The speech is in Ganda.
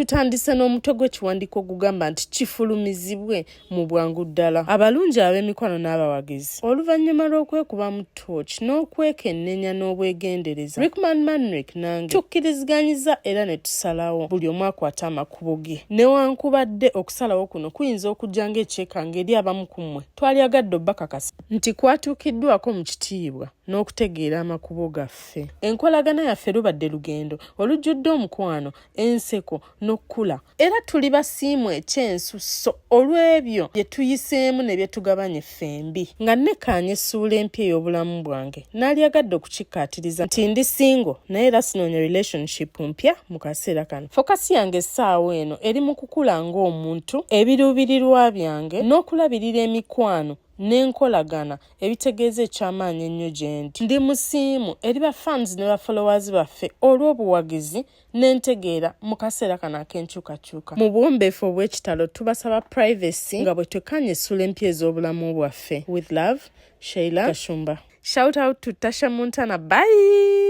Tutandise n'omutwe gw'ekiwandiiko ogugamba nti kifulumizibwe mu bwangu ddala. Abalungi ab'emikwano n'abawagizi, oluvannyuma lw'okwekubamu ttooci n'okwekenneenya n'obwegendereza, Rickman Manrick nange tukkiriziganyiza era ne tusalawo buli omu akwate amakubo ge. Newankubadde okusalawo kuno kuyinza okujja ng'ekyekanga eri abamu ku mmwe, twalyagadde obbakakasa nti kwatuukiddwako mu kitiibwa n'okutegeera amakubo gaffe. Enkolagana yaffe lubadde lugendo olujjudde omukwano, enseko n'okukula era tuli basiimu eky'ensusso olw'ebyo bye tuyiseemu ne bye tugabanye ffembi. Nga nnekkaanya essuula empya ey'obulamu bwange, naalyagadde okukikkaatiriza nti ndi single naye era sinoonya relationship mpya mu kaseera kano. Focus yange essaawa eno eri mu kukula ng'omuntu, ebiruubirirwa byange n'okulabirira emikwano n'enkolagana ebitegeeza eky'amaanyi ennyo gye ndi. Ndi musiimu eri ba fans ne ba followers baffe olw'obuwagizi n'entegeera mu kaseera kano ak'enkyukakyuka. Mu buwombeefu obw'ekitalo tubasaba privacy nga bwe twekkaanya essuula empya ez'obulamu bwaffe. With love, Sheila Gashumba. Shout out to Tasha Montana. Bye!